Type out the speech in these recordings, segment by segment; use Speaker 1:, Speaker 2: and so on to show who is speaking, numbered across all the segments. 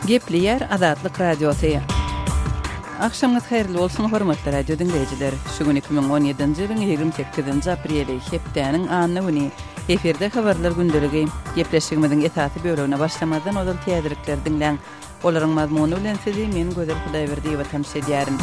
Speaker 1: Gepleýär Azatlyk Radiosy. Agşamyňyz haýyrly bolsun, hormatly radio diňleýjiler. Şu gün 2017-nji ýylyň 28-nji apreli, hepdäniň anna güni. Efirde habarlar gündeligi. Gepleşigimiziň esasy bölegine başlamazdan ozal täzelikleri diňläň. Olaryň mazmuny bilen sizi men Gözel Hudaýberdiýewa tanyş edýärin.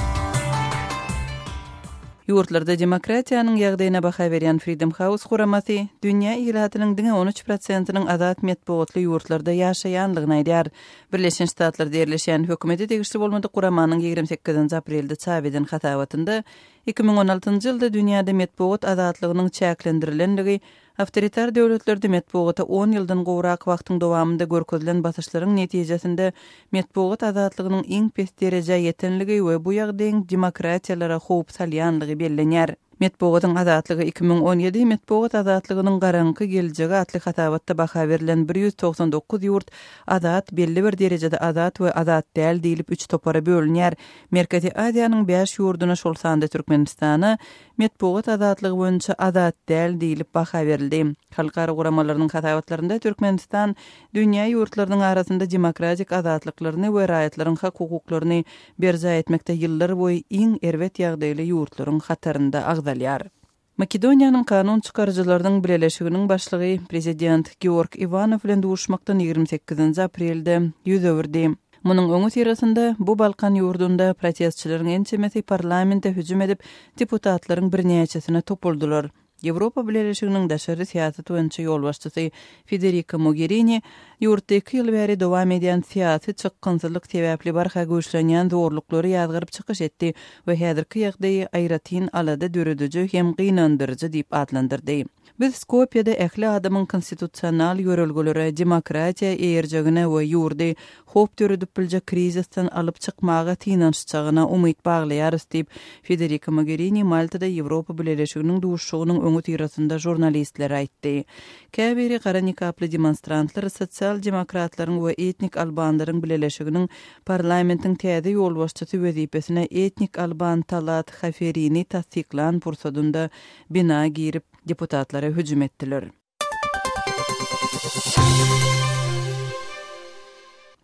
Speaker 1: Ýurtlarda demokratiýanyň ýagdaýyna baha berýän Freedom House guramasy dünýä ilatynyň diňe 13 prosentiniň azat metbugatly ýurtlarda ýaşaýanlygyny aýdýar. Birleşen Ştatlarda ýerleşýän hökümete degişli bolmadyk guramanyň 28-nji aprelde çap eden hasabatynda 2016-njy ýylda dünýäde metbugat azatlygynyň çäklendirilenligi Awtoritar döwletlerde metbugata on ýyldan gowrak wagtyň dowamynda görkezilen basyşlaryň netijesinde metbugat azatlygynyň iň pes derejä ýetenligi we bu ýagdaýyň demokratiýalara howp salýanlygy bellenýär. Metbugatyň azatlygy 2017, Metbugat azatlygynyň garaňky geljegi atly hasabatda baha berlen 199 ýurt azat, belli bir derejede azat we azat däl diýlip üç topara bölünýär. Merkezi Aziýanyň bäş ýurduna, şol sanda Türkmenistana Metbugat azatlygy boýunça azat däl diýlip baha berildi. Halkara guramalarynyň hasabatlarynda Türkmenistan dünýä ýurtlarynyň arasynda demokratik azatlyklaryny we raýatlaryň hak-hukuklaryny berjaý etmekde ýyllar boýy iň erbet ýagdaýly ýurtlaryň hatarynda agzalýar. Makedoniýanyň kanun çykaryjylarynyň bileleşiginiň başlygy prezident Georg Iwanow bilen duşmakdan 28-nji aprelde ýüz öwürdi. Munuň öňüsyrasynda, bu Balkan ýurdunda protestçileriň ençemesi parlamente hüjüm edip, deputatlaryň birnäçesine topuldylar. Ýewropa Bileleşiginiň daşary syýasat boýunça ýolbaşçysy Federika Mogerini ýurtda iki ýyl bäri dowam edýän syýasy çykgynsyzlyk sebäpli barha güýçlenýän zorluklary ýazgaryp çykyş etdi we häzirki ýagdaýy aýratyn alada dörediji hem gynandyryjy diýip atlandyrdy. Biz Skopýede ähli adamyň konstitusional ýörelgelere, demokratiýa eýerjegine we ýurdy howp döredip biljek krizisden alyp çykmaga synanyşjagyna umyt baglaýarys diýip, Federika Mogerini Maltada Ýewropa Bileleşiginiň duşuşygynyň öňüsyrasynda žurnalistlere aýtdy. Käbiri gara nikaply demonstrantlar sosial-demokratlaryň we etnik albanlaryň bileleşiginiň parlamentiň täze ýolbaşçysy wezipesine etnik alban Talat Haferini tassyklan pursadynda bina girip, deputatlara hüjüm etdiler.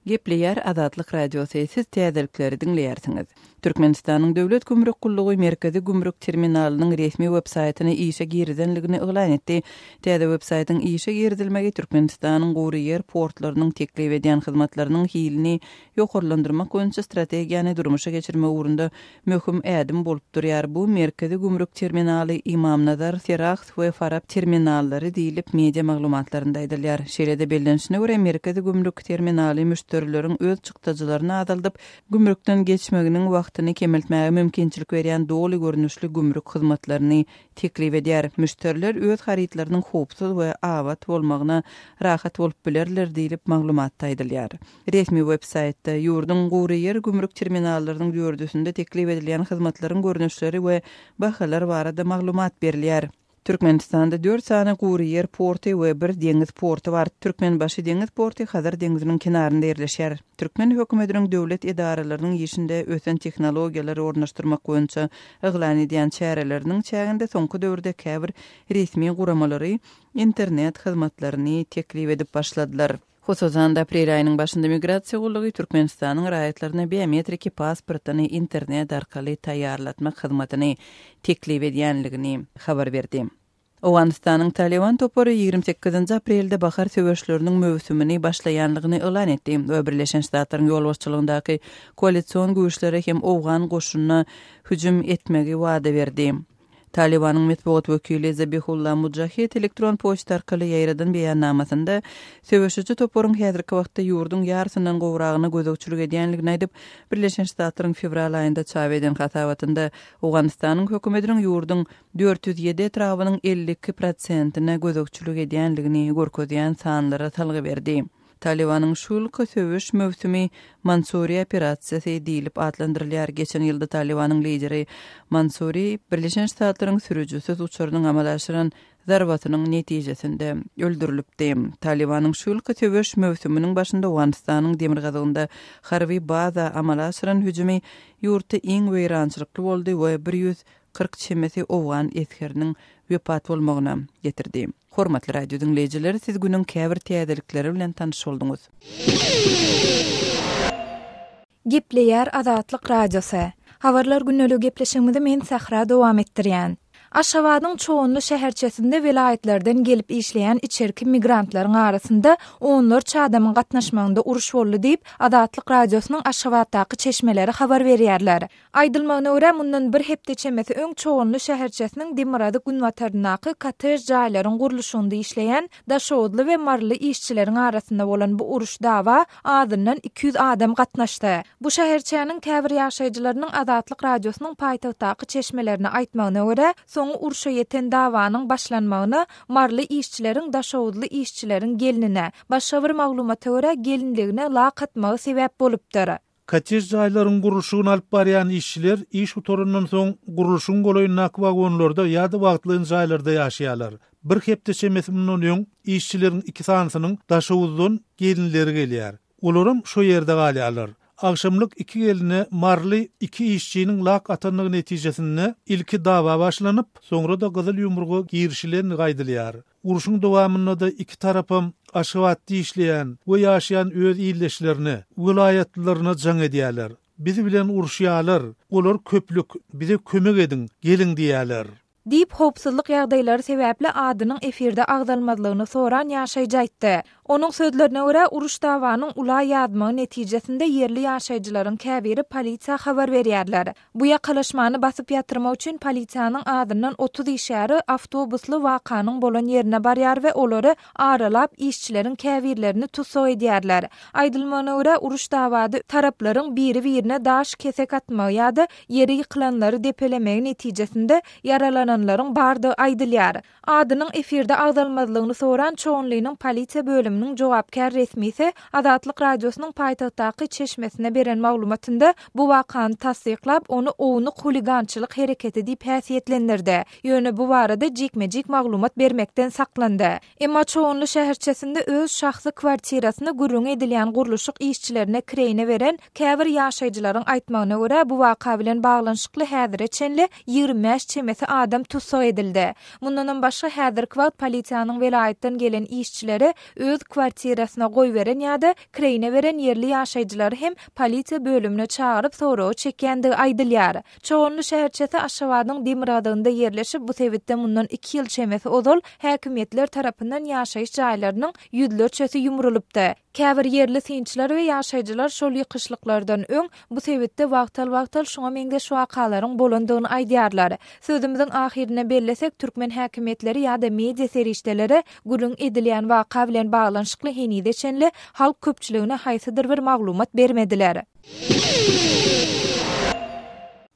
Speaker 1: Gepleýär Azatlyk Radiosy, siz täzelikleri diňleýärsiňiz. Türkmenistanyň Döwlet gümrük gullugy Merkezi gümrük terminalynyň resmi websaýtyny işe girizenligini yglan etdi. Täze websaýtyň işe girizilmegi Türkmenistanyň gury ýer portlarynyň teklip edýän hyzmatlarynyň hilini ýokarlandyrmak boýunça strategiýany durmuşa geçirmek ugrunda möhüm ädim bolup durýar. Bu Merkezi gümrük terminaly, Ymamnazar, Serahs we Farap terminallary diýlip, media maglumatlarynda aýdylýar. Şeýle-de bellenişine görä, Merkezi gümrük terminaly müşderileriň öz çykdajylaryny azaldyp, gümrükden geçmeginiň wagtyny kemeltmäge mümkinçilik berýän doly görnüşli gümrük hyzmatlaryny teklip edýär. Müşderiler öz harytlarynyň howpsuz we abat bolmagyna rahat bolup bilerler diýlip, maglumatda aýdylýar. Resmi web-saýtda ýurduň gury ýer gümrük terminallarynyň dördüsinde teklip edilýän hyzmatlaryň görnüşleri we bahalar barada maglumat berilýär. Türkmenistanda dört sany gury ýer porty we bir deňiz porty bar. Türkmenbaşy deňiz porty Hazar deňziniň kenarynda ýerleşýär. Türkmen hökümetiniň döwlet edaralarynyň işinde ösen tehnologiýalary ornaşdyrmak boýunça yglan edýän çäreleriniň çäginde soňky döwürde käbir resmi guramalary internet hyzmatlaryny teklip edip başladylar. Hususan-da, aprel aýynyň başynda Migrasiýa gullugy Türkmenistanyň raýatlaryna biometriki pasportyny internet arkaly taýýarlatmak hyzmatyny teklip edýänligini habar berdi. Owganystanyň Talyban topary 28-nji aprelde bahar söweşleriniň möwsümini başlaýanlygyny yglan etdi we Birleşen Ştatlaryň ýolbaşçylygyndaky koalision güýçlere hem owgan goşunyna hüjüm etmegi wada berdi. Talybanyň metbugat wekili Zabihulla Mujahid elektron poçta arkaly ýaýradan beýannamasynda, söweşiji toparyň häzirki wagtda ýurduň ýarysyndan gowragyna gözegçilik edýänligini aýdyp, Birleşen Ştatlaryň fewral aýynda çap eden hasabatynda Owganystanyň hökümetiniň ýurduň 407 etrabynyň 52 prosentine gözegçilik edýänligini görkezýän sanlara salgy berdi. Talybanyň şu ýylky söweş möwsümi Mansuri operasiýasy diýlip atlandyrylýar. Geçen ýylda Talybanyň lideri Mansuri Birleşen Ştatlaryň sürüjisiz uçarynyň amala aşyran zarbasynyň netijesinde öldürilipdi. Talybanyň şu ýylky söweş möwsüminiň başynda Owganystanyň demirgazygynda harby baza amala aşyran hüjümi ýurtda iň weýrançylykly boldy we 140 çemesi owgan esgeriniň wepat bolmagyna getirdi. Hormatly radio diňleýjiler, siz günüň käbir täzelikleri bilen tanyş bolduňyz.
Speaker 2: Gepleýär Azatlyk Radiosy. Habarlar gündeligi gepleşigimizi men Sähra dowam etdirýän. Aşgabadyň Çoganly şäherçesinde welaýatlardan gelip işleýän içerki migrantlaryň arasynda onlarça adamyň gatnaşmagynda uruş boldy diýip, Azatlyk Radiosynyň Aşgabatdaky çeşmeleri habar berýärler. Aýdylmagyna görä, mundan bir hepde çemesi öň Çoganly şäherçesiniň demirgazyk-günbataryndaky kottej jaýlaryň gurluşygynda işleýän daşoguzly we maryly işçileriň arasynda bolan bu uruş-dawa azyndan 200 adam gatnaşdy. Bu şäherçäniň käbir ýaşaýjylarynyň Azatlyk Radiosynyň paýtagtdaky çeşmelerine aýtmagyna görä, soňy urşa ýeten dawanyň başlanmagyna maryly işçileriň daşoguzly işçileriň gelnine, başga bir maglumata görä, gelinligine lak atmagy sebäp bolupdyr.
Speaker 3: Kottej jaýlaryň gurluşygyny alyp barýan işçiler iş gutarandan soň gurluşygyň golaýyndaky wagonlarda ýa-da wagtlaýyn jaýlarda ýaşaýarlar. Bir hepde çemesi mundan öň işçileriň iki sanysynyň Daşoguzdan gelinleri gelýär. Olaram şo ýerde galýarlar. Agşamlyk iki geline maryly iki işçiniň lak atandygy netijesinde ilki dawa başlanyp, soňra-da gyzyl ýumruga girişilendigi aýdylýar. Urşuň dowamynda-da iki tarapam Aşgabatda işleýän we ýaşaýan öz ildeşlerine, welaýatlylaryna jaň edýärler. Biz bilen uruşýarlar, olar köplük, bize kömek ediň, geliň diýýärler.
Speaker 2: Diýip, howpsuzlyk ýagdaýlary sebäpli adynyň efirde agzalmazlygyny soran ýaşaýjy aýtdy. Onuň sözlerine görä, uruş-dawanyň ula ýazmagy netijesinde ýerli ýaşaýjylaryň käbiri polisiýa habar berýärler. Bu ýakalaşmany basyp ýatyrmak üçin polisiýanyň azyndan 30 işgäri awtobusly wakanyň bolan ýerine barýar we olary aralap, işçileriň käbirlerini tussag edýärler. Aýdylmagyna görä, uruş-dawada taraplaryň biri-birine daş, kesek atmagy ýa-da ýere ýykylanlary depelemegi netijesinde ýaralananlaryň bardygy aýdylýar. Adynyň efirde agzalmazlygyny soran Çoganlynyň polisiýa bölüminiň jogapkär resmisi Azatlyk Radiosynyň paýtagtdaky çeşmesine beren maglumatynda bu wakany tassyklap, ony ownuk huligançylyk hereketi diýip häsiýetlendirdi. Ýöne bu barada jikme-jik maglumat bermekden saklandy. Emma Çoganly şäherçesinde öz şahsy kwartirasyny gürrüňi edilýän gurluşyk işçilerine kireýine beren käbir ýaşaýjylaryň aýtmagyna görä, bu waka bilen baglanyşykly häzire çenli 25 çemesi adam tussag edildi. Mundanam başga, häzirki wagt polisiýanyň welaýatdan gelen işçileri öz kwartirasyna goýberen ýa-da kireýine beren ýerli ýaşaýjylary hem polisiýa bölümine çagyryp soraga çekýändigi aýdylýar. Çoganly şäherçesi Aşgabadyň demirgazygynda ýerleşip, bu sebitde mundan iki ýyl çemesi ozal häkimiýetler tarapyndan ýaşaýyş jaýlarynyň ýüzlerçesi ýumrulypdy. Käbir ýerli synçylar we ýaşaýjylar şol ýykyşlyklardan öň bu sebitde wagtal-wagtal şuňa meňzeş wakalaryň bolandygyny aýdýarlar. Sözümiziň ahyrynda bellesek, türkmen häkimiýetleri ýa-da media serişdeleri gürrüň edilýän waka bilen baglanyşykly henize çenli halk köpçüligine haýsydyr bir maglumat bermediler.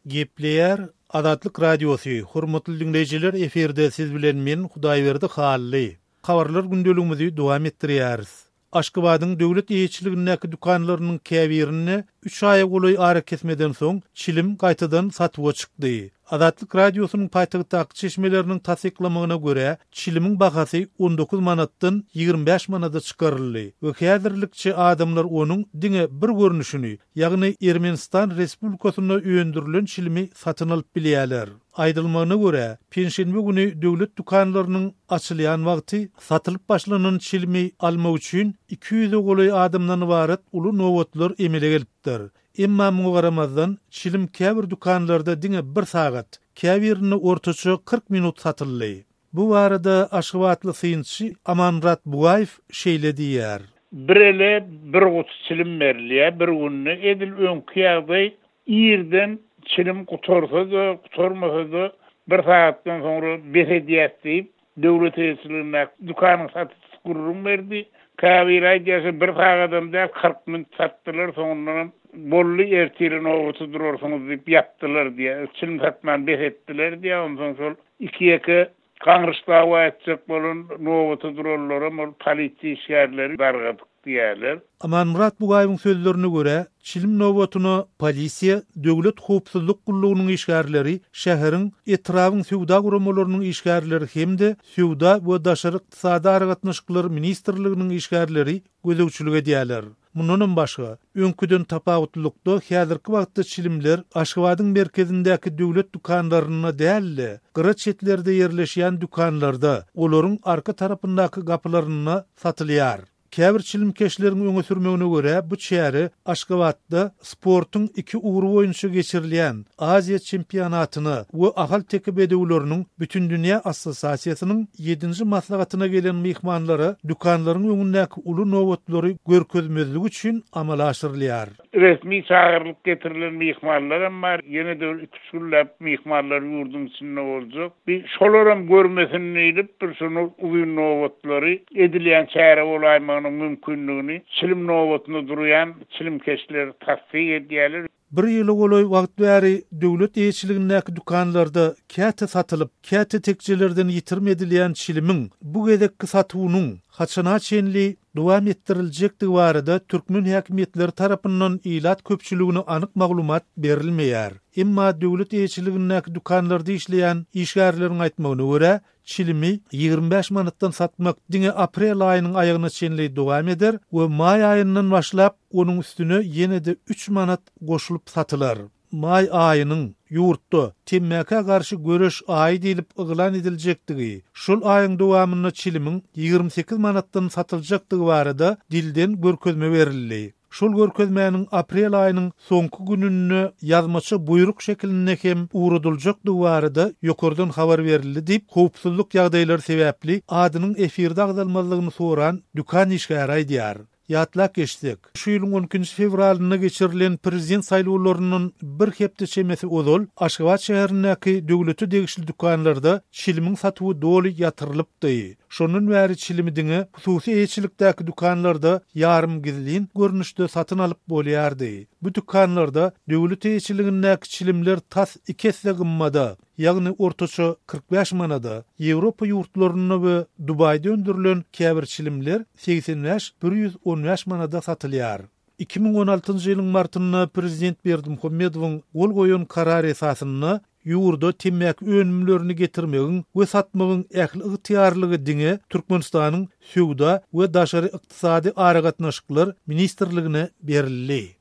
Speaker 3: Gepleýär Azatlyk Radiosy, Hormatly diňleýjiler efirde siz bilen men Hudaýberdi Hally. Habarlar gündeligimizi dowam etdirýäris. Aşgabadyň döwlet eýeçiligindäki dükanlarynyň käbirinde üç aýa golaý arakesmeden soň çilim gaýtadan satuwa çykdy. Azatlyk Radiosynyň paýtagtdaky çeşmeleriniň tassyklamagyna görä, çilimiň bahasy 19 manatdan 25 manada çykaryldy we häzirlikçe adamlar onuň diňe bir görnüşini, ýagny Ermenistan Respublikasynda öndürilen çilimi satyn alyp bilýärler. Aýdylmagyna görä, penşenbe güni döwlet dükanlarynyň açylýan wagty satylyp başlanan çilimi almak üçin iki ýüze golaý adamdan ybarat uly nobatlar emele gelipdir. Emma muňa garamazdan, çilim käbir dükanlarda diňe bir sagat, käbirinde ortaça 40 minut satyldy. Bu barada aşgabatly synçy Amanmyrat Bugaýew şeýle diýýär.
Speaker 4: Bir ele bir guty çilim berilýär bir günde. Edil öňki ýagdaý irden çilim gutarsa-da, gutarmasa-da bir sagatdan soňra bes edýäs diýip, döwlet eýeçiligindäki dükanyň satyjysy gürrüň berdi. Käbiri aýdýar, şo bir sagadam däl, 40 minut satdylar, soňundanam boldy, ertire nobata durarsyňyz diýip ýapdylar diýýär. Çilim satmany bes etdiler diýýär, onsoň şol iki-ýeke gaňryş dawa etjek bolan nobata duranlaram ol polisiýa işgärleri dargadyk diýýärler.
Speaker 3: Amanmyrat Bugaýewiň sözlerine görä, çilim nobatyna polisiýa, Döwlet howpsuzlyk gullugynyň işgärleri, şäheriň, etrabyň söwda guramalarynyň işgärleri hem-de Söwda we daşary ykdysady aragatnaşyklar ministrliginiň işgärleri gözegçilik edýärler. Mundanam başga, öňküden tapawutlylykda häzirki wagtda çilimler Aşgabadyň merkezindäki döwlet dükanlarynda däl-de, gyra çetlerde ýerleşýän dükanlarda, olaryň arka tarapyndaky gapylarynda satylýar. Käbir çilimkeşleriň öňe sürmegine görä, bu çäre Aşgabatda sportuň iki ugry boýunça geçirilýän Aziýa çempionatyna we ahalteke bedewleriniň Bütindünýä assosiasiýasynyň ýedinji maslahatyna gelen myhmanlara dükanlaryň öňündäki uly nobatlary görkezmezlik üçin amala aşyrylýar.
Speaker 4: Resmi çagyrylyp getirilen myhmanlaram bar. Ýene-de bir iki-üç günläp myhmanlar ýurduň içinde boljak. Bir şolaram görmesin diýlip, bir şo uzyn nobatlary edilýän çäre bolaýmagynyň mümkinligini çilim nobatynda durýan çilimkeşler tassyk edýärler.
Speaker 3: Bir ýyla golaý wagt bäri döwlet eýeçiligindäki dükanlarda käte satylyp, käte tekjelerden ýitirim edilýän çilimiň bu gezekki satuwynyň haçana çenli dowam etdiriljekdigi barada türkmen häkimiýetleri tarapyndan ilat köpçüligine anyk maglumat berilmeýär. Emma döwlet eýeçiligindäki dükanlarda işleýän işgärleriň aýtmagyna görä, Çilimi 25 manatdan satmak diňe aprel aýynyň aýagyna çenli dowam eder we maý aýyndan başlap onuň üstüne ýene-de üç manat goşulyp satylar. Maý aýynyň ýurtda temmäkä garşy göreş aýy diýlip yglan ediljekdigi, şol aýyň dowamynda çilimiň 28 manatdan satyljakdygy barada dilden görkezme berildi. Şol görkezmäniň aprel aýynyň soňky gününde ýazmaça buýruk şekilinde hem ugradyljakdygy barada ýokardan habar berildi diýip, howpsuzlyk ýagdaýlary sebäpli adynyň efirde agzalmazlygyny soran dükan işgäri aýdýar. Ýatlap geçsek, şu ýylyň on ikinji fewralynda geçirilen prezident saýlawlaryndan bir hepde çemesi ozal Aşgabat şäherindäki döwlete degişli dükanlarda çilimiň satuwy doly ýatyrylypdy. Şondan bäri çilimi diňe hususy eýeçilikdäki dükanlarda ýarym gizlin görnüşde satyn alyp bolýardy. Bu dükanlarda döwlet eýeçiligindäki çilimler tas iki esse gymmada, ýagny ortaça 45 manada, Ýewropa ýurtlarynda we Dubaýda öndürilen käbir çilimler 85, 115 manada satylýar. 2016-njy ýylyň martynda prezident Berdimuhamedowyň gol goýan karary esasynda ýurda temmäki önümlerini getirmegiň we satmagyň ähli ygtyýarlygy diňe Türkmenistanyň Söwda we daşary ykdysady aragatnaşyklar ministrligine berildi.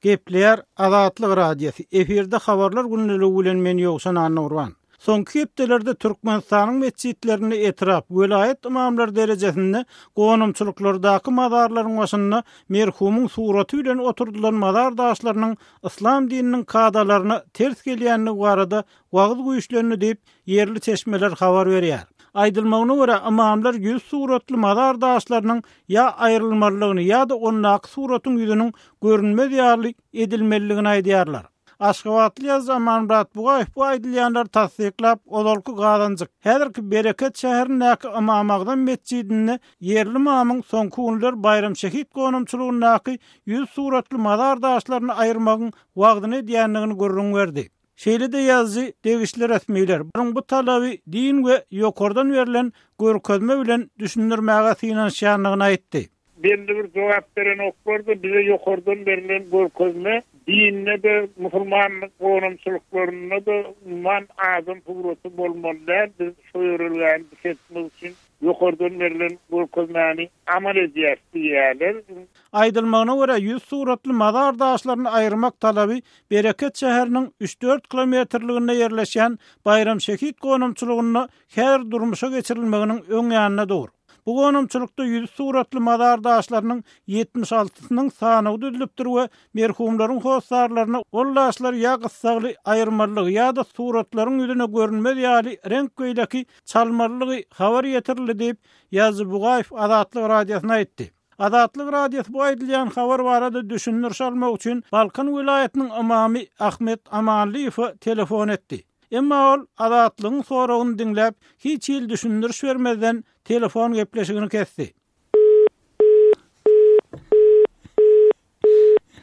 Speaker 5: Gepleýär Azatlyk Radiosy, efirde Habarlar gündeligi bilen men Ýowşan Annagurban. Soňky hepdelerde Türkmenistanyň metjitlerinde etrap, welaýat ymamlary derejesinde gonamçylyklardaky mazarlaryň başynda merhumyň suraty bilen oturdylan mazar daşlarynyň yslam dininiň kadalaryna ters gelýändigi barada wagyz güýçlendi diýip, ýerli çeşmeler habar berýär. Aýdylmagyna görä, ymamlar ýüz suratly mazar daşlarynyň ýa aýrylmalydygyny ýa-da ondaky suratyň ýüzüniň görünmez ýaly edilmelidigini aýdýarlar. Aşgabatly ýazyjy Amanmyrat Bugaýew bu aýdylýanlary tassyklap, ozalky Gazanjyk, häzirki Bereket şäherindäki Ymamagzam metjidinde ýerli ymamyň soňky günler Baýram şehit gonamçylygyndaky ýüz suratly mazar daşlaryny aýyrmagyň wagzyny edýändigini gürrüň berdi. Şeýle-de ýazyjy degişli resmiler bu talaby din we ýokardan berlen görkezme bilen düşündirmäge synanyşýandygyny aýtdy.
Speaker 4: Belli bir jogap berenoklar-da, bize ýokardan berlen görkezme dinde-de, musulman gonamçylyklarynda-da umuman adam suraty bolmaly däl, biz şo ýörelgäni dikeltmek üçin ýokardan berlen görkezmäni amal edýäris diýýärler.
Speaker 5: Aýdylmagyna görä, ýüz suratly mazar daşlaryny aýyrmak talaby Bereket şäheriniň üç-dört kilometrliginde ýerleşýän Baýram şehit gonamçylygynda häzir durmuşa geçirilmeginiň öň ýanynda dur. Bu gonamçylykda ýüzi suratly mazar daşlarynyň 70 altysynyň sanawy düzlüpdir we merhumlaryň hossarlaryna ol daşlary ýa gyssagly aýyrmalydygy ýa-da suratlaryň ýüzüne görünmez ýaly reňk beýleki çalmalydygy habar ýetirildi diýip, Ýazyjy Bugaýew Azatlyk Radiosyna aýtdy. Azatlyk Radiosy bu aýdylýan habar barada düşündiriş almak üçin Balkan welaýatynyň ymamy Ahmet Amanlyýewe telefon etdi. Emma ol Azatlygyň soragyny diňläp, hiç hili düşündiriş bermezden telefon gepleşigini kesdi.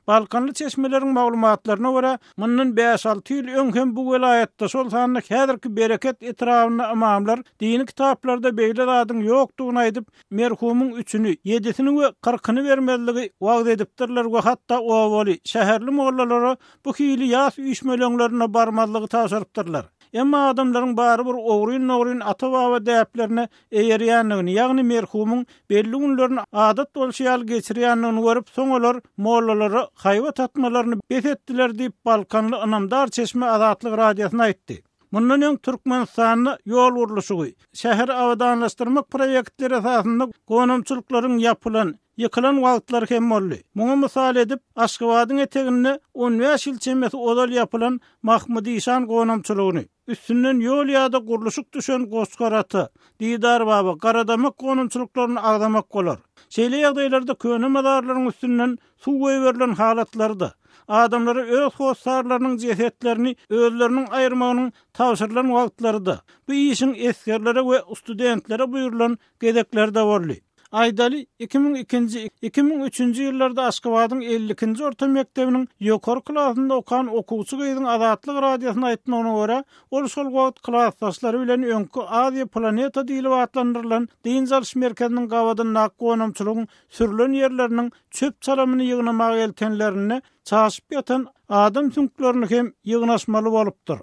Speaker 5: Balkanly çeşmeleriň maglumatlaryna görä, mundan bäş-alty ýyl öň hem bu welaýatda, şol sanda häzirki Bereket etrabynda ymamlar dini kitaplarda beýle zadyň ýokdugyny aýdyp, merhumyň üçüni, ýedisini we kyrkyny bermezligi wagyz edipdirler we hatda obaly, şäherli mollalara bu hili ýas üýşmeleňlerine barmazlygy tabşyrypdyrlar. Emma adamlaryň barybir ogryn-dogryn ata-baba däplerine eýerýändigini, ýagny merhumyň belli günlerini adat bolşy ýaly geçirýändigini görüp, soň olar mollalara haýbat atmalaryny bes etdiler diýip, balkanly ynamdar çeşme Azatlyk Radiosyna aýtdy. Mundan öň Türkmenistanda ýol gurluşygy, şäheri abadanlaşdyrmak proýektleri esasynda gonamçylyklaryň ýapylan, ýykylan wagtlary hem boldy. Muňa mysal edip, Aşgabadyň eteginde on bäş ýyl çemesi ozal ýapylan Mahmyt işan gonamçylygyny, üstünden ýol ýa-da gurluşyk düşen Goçgar ata, Didar baba, Garadamak gonamçylyklaryny agzamak bolar. Şeýle ýagdaýlarda köne mazarlaryň üstünden suw goýberilen halatlary-da, adamlara öz hossarlarynyň jesetlerini özleriniň aýyrmagynyň tabşyrylan wagtlary-da, bu işiň esgerlere we studentlere buýrulan gezekleri-de boldy. Aýdaly, 2002-nji, 2003-nji ýyllarda Aşgabadyň 52-nji orta mekdebiniň ýokary klasynda okan okuwçy gyzyň Azatlyk Radiosyna aýtmagyna görä, ol şol wagt klasdaşlary bilen öňki Aziýa Planeta diýlip atlandyrylan dynç alyş merkeziniň gabadyndaky gonamçylygyň sürlen ýerleriniň çöp-çalamyny ýygnamaga eltenlerinde çaşyp ýatan adam süňklerini hem ýygnaşmaly bolupdyr.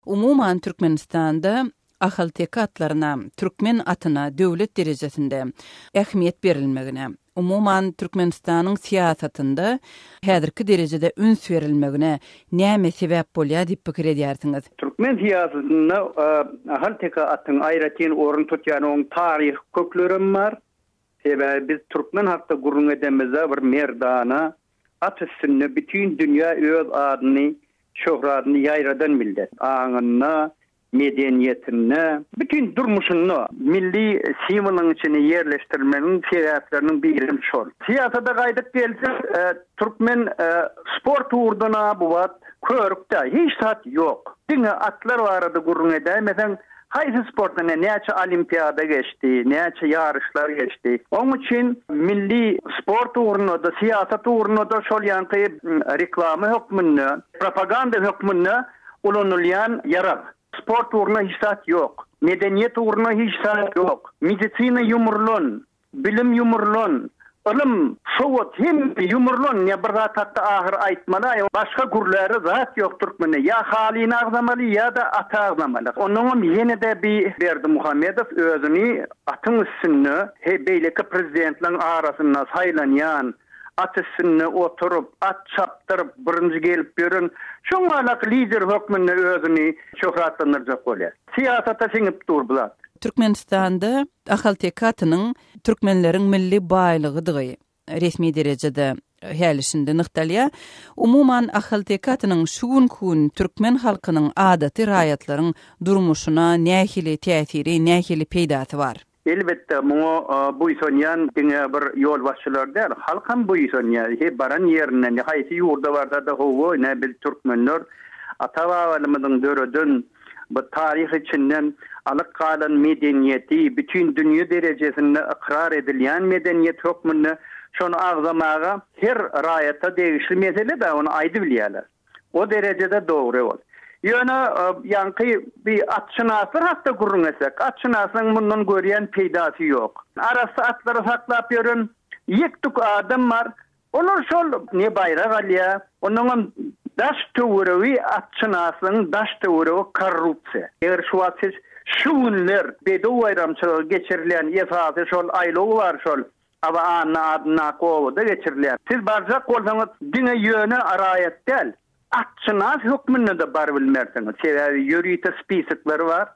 Speaker 1: Umuman, Türkmenistanda ahalteke atlaryna, türkmen atyna döwlet derejesinde ähmiýet berilmegine, umuman, Türkmenistanyň syýasatynda häzirki derejede üns berilmegine näme sebäp bolýar diýip pikir edýärsiňiz?
Speaker 6: Türkmen syýasatynda ahalteke atyň aýratyn orun tutýan oň taryhy köklerem bar. Sebäbi biz türkmen hakda gürrüň edemizde bir merdana at üstünde bütin dünýä öz adyny şöhratyny ýaýradan millet. Aňynda, medeniýetinde, bütin durmuşynda milli simwolyň içine ýerleşdirilmeginiň sebäpleriniň birem şol. Syýasata gaýdyp gelsek, türkmen sport ugurdan-a bu wagt körük-dä, hiç zat ýok. Diňe atlar barada gürrüň edäýmeseň, Haýsy sportda ne näçe olimpiada geçdi, näçe ýaryşlar geçdi. Oň üçin milli sport ugrunda-da, syýasat ugrunda-da şol ýaňky reklama hökmünde, propaganda hökmünde ulanylýan ýarag. Sport ugrunda hiç zat ýok. Medeniýet ugrunda hiç zat ýok. Medisina ýumrulan. Bilim ýumrulan, ylym, sowat hemme ýumrulan ýa bir zat hakda ahyr aýtmaly-aý başga gürläre zat ýok türkmende ýa halyny agzamaly ýa-da aty agzamaly. Onnoňam ýene-de bi Berdimuhamedow özüni atyň üstünde he beýleki prezidentleň arasynda saýlanýan at üstünde oturyp at çapdyryp birinji gelip ýören şoňňalak lider hökmünde özüni şöhratlandyrjak bolýar. Syýasata siňip dur bu zat.
Speaker 1: Türkmenistanda ahalteke atynyň türkmenleriň milli baýlygydygy resmi derejede häli-şindi nygtalýar. Umuman, ahalteke atynyň şu günki gün türkmen halkynyň, adaty raýatlaryň durmuşyna nähili täsiri, nähili peýdasy bar?
Speaker 6: Elbetde, muňa buýsanýan diňe bir ýolbaşçylar däl, halk hem buýsanýar. He baran ýerinden, haýsy ýurda barsa-da, hawa, ine, biz türkmenler ata-babalarymyzyň döreden bu taryh içinden alyp galan medeniýeti, bütin dünýe derejesinde ykrar edilýän medeniýet hökmünde şony agzamaga her raýata degişli mesele-dä, ony aýdybilýärler. O derejede dogry ol. Ýöne ýaňky bir atşynaslar hakda gürrüň etsek, atşynaslaryň mundan görýän peýdasy ýok. Arassa atlary saklap ýören ýek-tük adam bar. Olar şol ne baýrak alýar, onnoňam daş töweregi atşynaslygyň daş töweregi korrupsiýa. Eger şu wagt siz şu günler bedew baýramçylygy geçirilýän esasy şol aýlaw bar şol Aba Anna adyndaky obada geçirilýär. Siz barjak bolsaňyz diňe ýöne raýat däl, atşynas hökmünde-de barybilmersiňiz. Sebäbi ýörite spisikleri bar.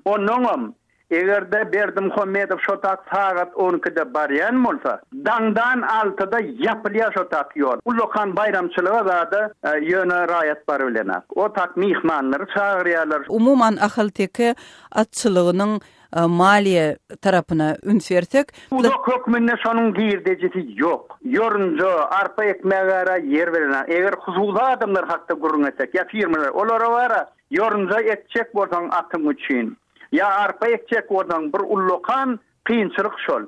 Speaker 6: Onnoňam Eger-de Berdimuhamedow şo tak sagat on ikide barýan bolsa, daňdan altyda ýapylýar şo tak ýol. Ullakan baýramçylyga zada ýöne raýat barybilenak. O tak myhmanlary çagyrýarlar.
Speaker 1: Umuman, ahalteke atçylygynyň maliýe tarapyna üns bersek.
Speaker 6: Pudak hökmünde şonuň girdejisi ýok. Ýorunja, arpa ekmäge-ara ýer berenak. Eger hususy adamlar hakda gürrüň etsek ýa firmalar, olara bar-a, ýorunja ekjek bolsaň atyň üçin, Ýa arpa ekjek bolsaň bir ullakan kynçylyk şol.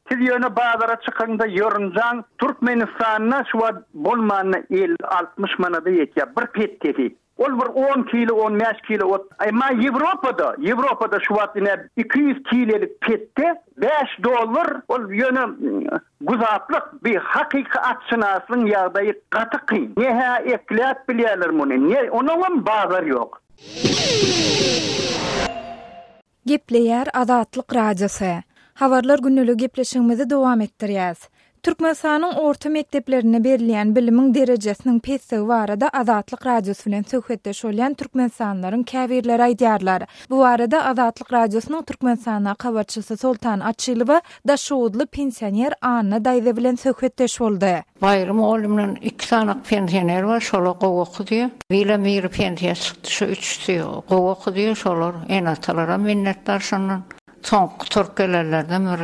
Speaker 6: Siz ýöne bazara çykyňda ýorunjaň Türkmenistanda şu wagt bolmanda 50 60 manada ýetýär bir petdesi. Ol bir on kilo, on bäş kilo ot. Emma Ýewropada, Ýewropada şu wagt ine 200 kilelik petde bäş dollar, ol ýöne güzaplyk, bi hakyky atşynaslygyň ýagdaýy gaty kyn. Ne-hä ekläp bilýärler muny, ne onuňam bazar ýok.
Speaker 2: Gepleýär Azatlyk Radiosy. Habarlar gündeligi gepleşigimizi dowam etdirýäs. Türkmenistanyň orta mekdeplerinde berilýän bilimiň derejesiniň pesdigi barada Azatlyk Radiosy bilen söhbetdeş bolýan türkmenistanlylaryň käbirleri aýdýarlar. Bu barada Azatlyk Radiosynyň Türkmenistandaky habarçysy Soltan Açylowa daşoguzly pensioner Anna daýza bilen söhbetdeş boldy.
Speaker 7: Baýry mugallymdan iki sany pensioner bar, şolar gowy okudýar. Birem biri pensiýa çykdy, şu üçüsi gowy okudýar, şolar ene-atalaram minnetdar şondan. Soňky gutaryp gelenlerden bir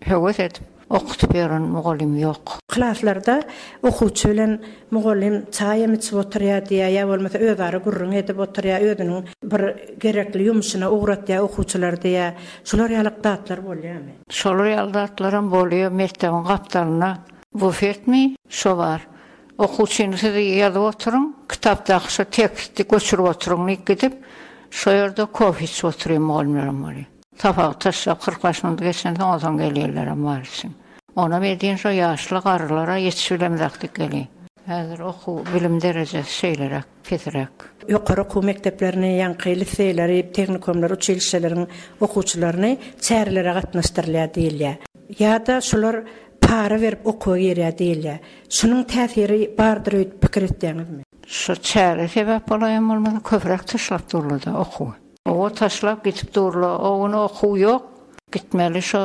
Speaker 7: höwes edip okudyp ýören mugallym ýok.
Speaker 8: Klaslarda okuwçy bilen mugallym çaýam içip oturýar diýýär, ýa bolmasa özara gürrüň edip oturýar, özüniň bir gerekli ýumşuna ugratýar okuwçylary diýýär. Şular ýalyk zatlar bolýarmy?
Speaker 7: Şolar ýaly zatlaram bolýar, mekdebiň gapdalynda Bufetmi? Şo bar. Okuwçyny siz ýazyp oturyň, kitapdaky şo teksti göçürip oturyň diýip gidip, şo ýerde kofe içip oturýan mugallymlaram bolýar. Sapagy taşlap 45 minut geçensoň onsoň gelýänlerem bar üçin. Onam edýän şo ýaşly garrylara ýetişip bilemzok diýip gelýär. Häzir okuw bilim derejesi şeýleräk, pesräk.
Speaker 8: Ýokary okuw mekdeplerini, ýaňky liseýleri, tehnikumlary, uçilişşeleriň okuwçylaryny çärelere gatnaşdyrylýar diýilýär. Ýa-da şular para berip okuwa girýär diýilýär. Şunuň täsiri bardyr öýdüp pikir etýäňizmi?
Speaker 7: Şu çäre sebäp bolaýan bolmasa köpräk taşlap durlada okuwy. Oba taşlap gidip durla. O gün okuw ýok. Gitmeli şo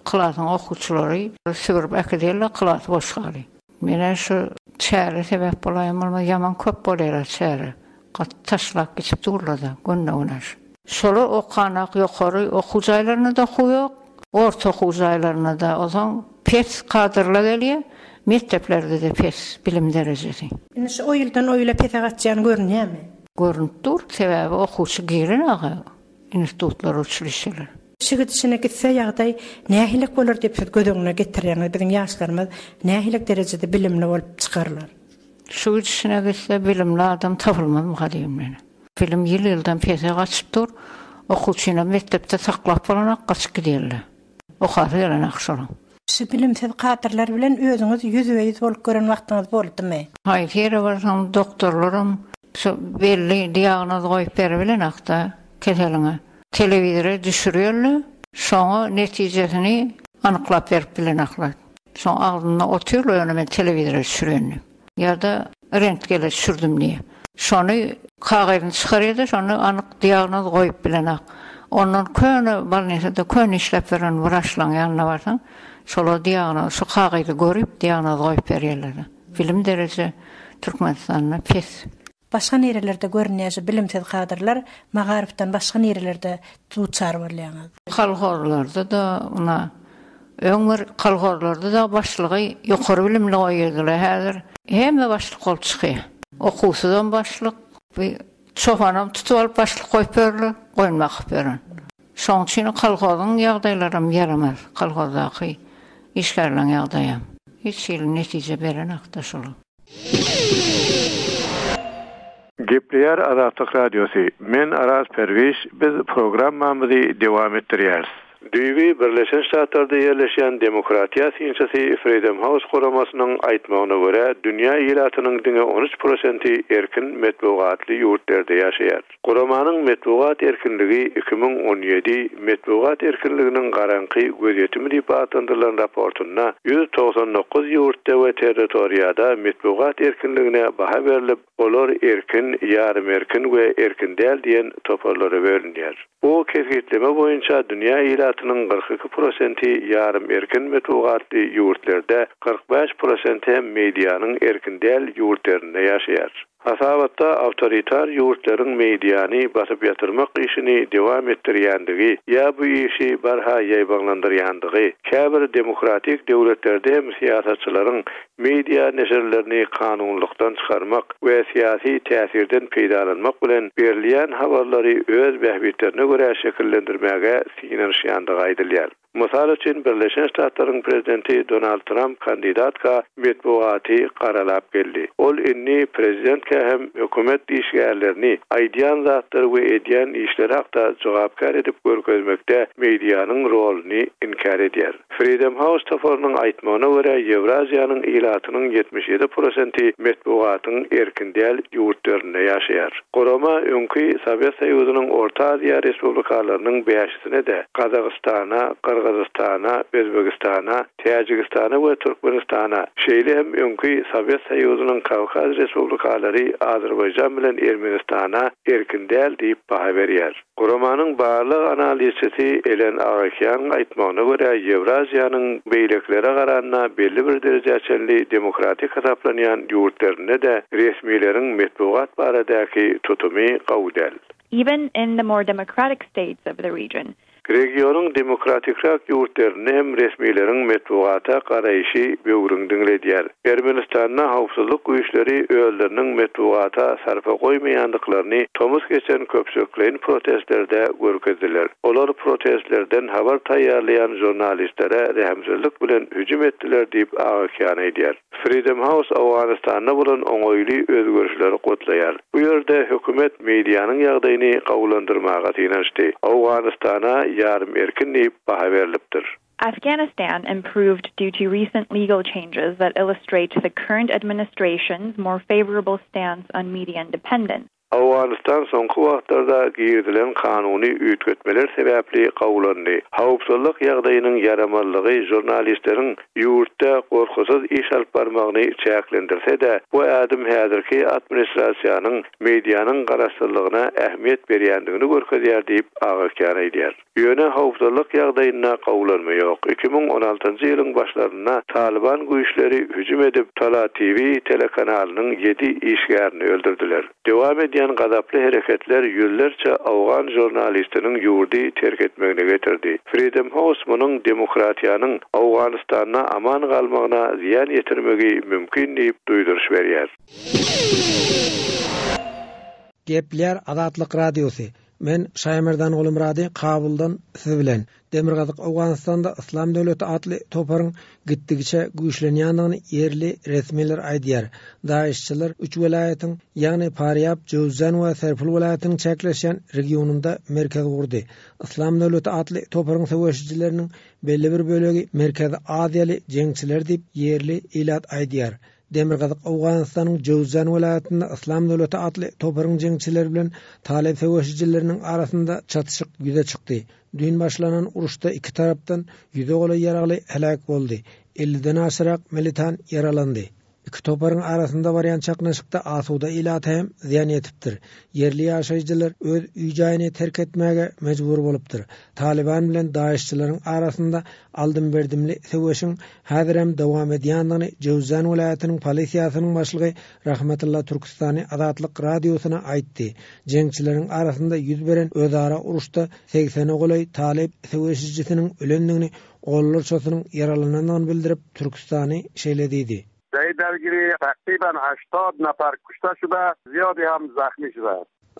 Speaker 7: klasyň okuwçylary sübürip äkidýärler klasy boş galýar. Menä şu çäre sebäp bolaýan bolmasa ýaman köp bolýara çäre. Gaty taşlap gidip durlada günde-güne şu. Şolar okanak ýokary okuw jaýlarynda-da okuw ýok, orta okuw jaýlarynda-da. Onsoň pes kadrlar gelýär, mekdeplerde-de pes bilim derejesi.
Speaker 8: Indi şu o ýyldan o ýyla pese gaçýan görünýärmi?
Speaker 7: Görünip dur, sebäbi okuwçy girenok-a institutlara, uçilişşelere.
Speaker 8: Şu gidişine gitse ýagdaý nähilek bolar diýip siz göz öňüne getirýäňiz? Biziň ýaşlarymyz nähilek derejede bilimli bolup çykarlar?
Speaker 7: Şu gidişine gitse bilimli adam tapylmazmyka diýen men. Bilim ýyl-ýyldan pese gaçyp dur. Okuwçynam mekdepde saklap bolanok, gaçyp gidýärler. Okasy gelenok şolaň.
Speaker 8: Şu bilimsiz kadrlar bilen özüňiz ýüzbe-ýüz bolup gören wagtyňyz boldumy?
Speaker 7: Haýsy ýere barsaň doktorlaram şu belli diagnoz goýup beribilenokda keseliňe. Telewizora düşürýärler, şoňa netijesini anyklap berip bilenoklar. Şoň agzynda otyrlar ýöne men telewizora düşürýän diýip. Ýa-da rentgene düşürdim diýýär. Şony kagyzyny çykarýar-da, şony anyk diagnoz goýup bilenok. Ondan köne bolnisada köne işläp ýören wraçlaryň ýanyna barsaň, şolar diagnoz, şu kagyzy görüp diagnoz goýup berýärler. Bilim dereje Türkmenistanda pes.
Speaker 8: Başga nirelerde görünýär şu bilimsiz kadrlar, magaryfdan başga nirelerde duçar bolýaňyz?
Speaker 7: Kolhozlarda-da ynha, öň bir kolhozlarda-da başlygy ýokary bilimli goýýardylar, häzir hemme başlyk bolup çykýar. Okuwsyzam başlyk, bir çopanam tutup alyp başlyk goýup ýörler, goýun bakyp ýören. Şoň üçin kolhozyň ýagdaýlaram ýaramaz, kolhozdaky işgärleň ýagdaýam. Hiç hili netije berenok-da şolar.
Speaker 9: Gepleýär Azatlyk Radiosy, Men Araz Perwiş, biz programmamyzy dowam etdirýäris. Düýbi Birleşen Ştatlarda ýerleşýän demokratiýa synçysy Freedom House guramasynyň aýtmagyna görä, dünýä ilatynyň diňe 13 prosenti erkin metbugatly ýurtlarda ýaşaýar. Guramanyň Metbugat erkinligi 2017, Metbugat erkinliginiň garaňky gözýetimi diýip atlandyrylan raportynda 199 ýurtda we territoriýada metbugat erkinligine baha berlip, olar erkin, ýarymerkin we erkin däl diýen toparlara bölünýär. Bu kesgitleme boýunça dünýä ilatynyň 42 prosenti ýarym erkin metbugatly ýurtlerde, 45 prosenti hem medianyň erkin däl ýurtlarynda ýaşaýar. Hasabatda awtoritar ýurtlaryň mediany basyp ýatyrmak işini dowam etdirýändigi ýa bu işi barha ýaýbaňlandyrýandygy, käbir demokratik döwletlerde hem syýasatçylaryň media neşirlerini kanunylykdan çykarmak we syýasy täsirden peýdalanmak bilen berilýän habarlary öz bähbitlerine görä şekillendirmäge synanyşýandygy aýdylýar. Mysal üçin, Birleşen Ştatlaryň prezidenti Donald Tramp kandidatka metbugaty garalap geldi. Ol indi prezidentkä hem hökümet işgärlerini aýdýan zatlary we edýän işleri hakda jogapkär edip görkezmekde medianyň roluny inkär edýär. Freedom House toparynyň aýtmagyna görä, Ýewraziýanyň ilatynyň 77 prosenti metbugatyň erkin däl ýurtlarynda ýaşaýar. Gurama öňki Sowet Soýuzynyň Orta Aziýa respublikalarynyň bäşisine-de, Gazagystana, Gyrgyzystana, Özbegistana, Täjigistana we Türkmenistana, şeýle hem öňki Sowet Soýuzynyň Kawkaz respublikalary Azerbaýjan bilen Ermenistana erkin däl diýip baha berýär. Guramanyň barlag analizçisi Elen Agakýanyň aýtmagyna görä, Ýewraziýanyň beýlekilere garanda belli bir derejä çenli demokratik hasaplanýan ýurtlarynda-de resmileriň metbugat baradaky tutumy gowy däl.
Speaker 10: Even in the more democratic states of the region,
Speaker 9: Regionyň demokratikräk ýurtlarynda hem resmileriň metbugata garaýşy böwrüňi diňledýär. Ermenistanda howpsuzlyk güýçleri özleriniň metbugata sarpa goýmaýandyklaryny tomus geçen köpçülikleýin protestlerde görkezdiler. Olar protestlerden habar taýýarlaýan žurnalistlere rehimsizlik bilen hüjüm etdiler diýip Agakýan aýdýar. Freedom House Owganystanda bolan oňaýly özgerişleri gutlaýar. Bu ýerde hökümet medianyň ýagdaýyny gowulandyrmaga synanyşdy. Owganystana ýarym erkin diýip baha berlipdir.
Speaker 10: Afghanistan improved due to recent legal changes that illustrate the current administration's more favorable stance on media independence.
Speaker 9: Owganystan soňky wagtlarda girizilen kanuny üýtgetmeler sebäpli gowulandy. Howpsuzlyk ýagdaýynyň ýaramazlygy žurnalistleriň ýurtda gorkusyz iş alyp barmagyny çäklendirse-de, bu ädim häzirki administrasiýanyň medianyň garaşsyzlygyna ähmiýet berýändigini görkezýär diýip, Agakýan aýdýar. Ýöne howpsuzlyk ýagdaýynda gowulanma ýok. 2016-njy ýylyň başlarynda Talyban güýçleri hüjüm edip, Tala TV telekanalynyň ýedi işgärini öldürdiler. Dowam edýän gazaply hereketler ýüzlerçe owgan žurnalistiniň ýurdy terk etmegine getirdi. Freedom House munuň demokratiýanyň Owganystanda aman galmagyna zyýan ýetirmegi mümkin diýip duýduryş berýär.
Speaker 11: Gepleýär Azatlyk Radiosy, Men Şaýmerdan Gulumyrady Kabuldan siz bilen. Demirgazyk Owganystanda Yslam döwleti atly toparyň gitdigiçe güýçlenýändigini ýerli resmiler aýdýar. Daeşçiler üç welaýatyň, ýagny Farýab, Jöwzjan we Serpul welaýatynyň çäkleşýän regionynda merkez gurdy. Yslam döwleti atly toparyň söweşijileriniň belli bir bölegi Merkezi Aziýaly jeňçiler diýip, ýerli ilat aýdýar. Demirgazyk Owganystanyň Jöwzjan welaýatynda Yslam döwleti atly toparyň jeňçileri bilen talyp söweşijileriniň arasynda çatyşyk ýüze çykdy. Düýn başlanan uruşda iki tarapdan ýüze golaý ýaragly heläk boldy, elliden aşyrak militan ýaralandy. Iki toparyň arasynda barýan çaknyşykda asuda ilata hem zyýan ýetipdir. Ýerli ýaşaýjylar öz öý-jaýyny terk etmäge mejbur bolupdyr. Talyban bilen daeşçileriň arasynda aldym-berdimli söweşiň häzirem dowam edýändigini Jöwzjan welaýatynyň polisiýasynyň başlygy Rahmetulla Türküstany Azatlyk Radiosyna aýtdy. Jeňçileriň arasynda ýüz beren özara uruşda segsene golaý talyp söweşijisiniň ölendigini, onlarçasynyň ýaralanandygyny bildirip, Türküstany şeýle diýdi.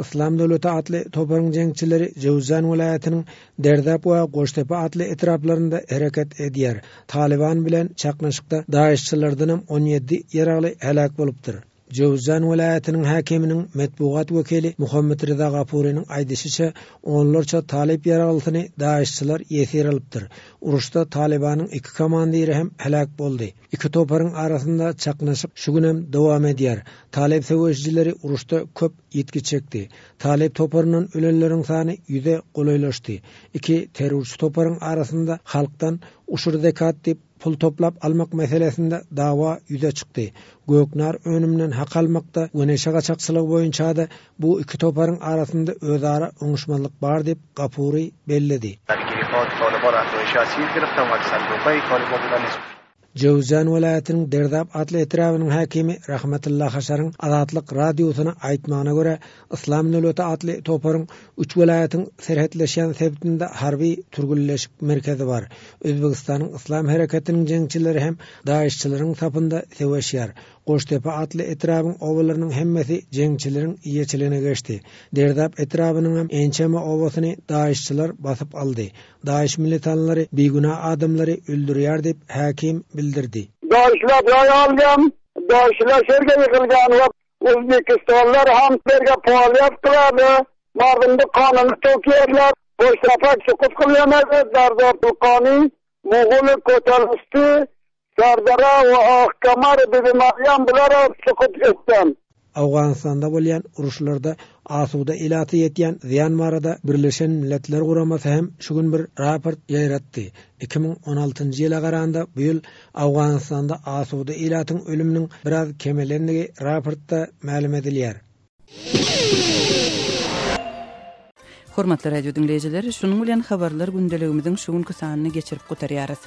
Speaker 11: Yslam döwleti atly toparyň jeňçileri Jöwzjan welaýatynyň Derdap we Goştepe atly etraplarynda hereket edýär. Talyban bilen çaknyşykda daeşçilerdenem 17 ýaragly heläk bolupdyr. Jöwzjan welaýatynyň häkiminiň metbugat wekili Muhammet Reza Gapurynyň aýdyşyça, onlarça talyp ýaraglysyny daeşçiler ýesir alypdyr. Uruşda Talybanyň iki komandiri hem heläk boldy. Iki toparyň arasynda çaknyşyk şu günem dowam edýär. Talyp söweşijileri uruşda köp ýitgi çekdi. Talyp toparyndan ölenleriň sany ýüze golaýlaşdy. Iki terrorçy toparyň arasynda halkdan uşur-zekat diýip pul toplap almak meselesinde dawa ýüze çykdy. Göknar önüminden hak almakda we neşe gaçakçylygy boýunça-da bu iki toparyň arasynda özara oňuşmazlyk bar diýip, Gapuri belledi. Jöwüzjan welaýatynyň Derdap atly etrabynyň häkimi Rahmetulla Haşaryň Azatlyk Radiosyna aýtmagyna görä, Yslam döwleti atly toparyň üç welaýatyň serhetleşýän sebitinde harby türgenleşik merkezi bar. Özbegistanyň Yslam hereketiniň jeňçileri hem DAIŞ-çileriň sapynda söweşýär. Goştepe atly etrabyň obalarynyň hemmesi jeňçileriň eýeçiligine geçdi. Derdap etrabynyňam ençeme obasyny DAIŞ-çiler basyp aldy. DAIŞ militanlary bigünä adamlary öldürýär diýip, häkim bildirdi.
Speaker 12: DAIŞ-ler jaý algan, DAIŞ-ler şerge ýykylgan we Uzbekistanlylar ham berge faaliýet kylady, mardumdy kanyny tökýärler, Goştepe sukut kylýanady, Derdap wulkany Moguly köterilişdi, Serdara we Akkamar Bibi Marýam bulara sukut etden.
Speaker 11: Owganystanda bolýan uruşlarda asuda ilata ýetýän zyýan barada Birleşen Milletler Guramasy hem şu gün bir raport ýaýratdy. 2016-njy ýyla garanda bu ýyl Owganystanda asuda ilatyň ölüminiň biraz kemelendigi raportda mälim edilýär.
Speaker 1: Hormatly radio diňleýjiler, şunuň bilen habarlar gündeligimiziň şu günki sanyny geçirip gutarýarys.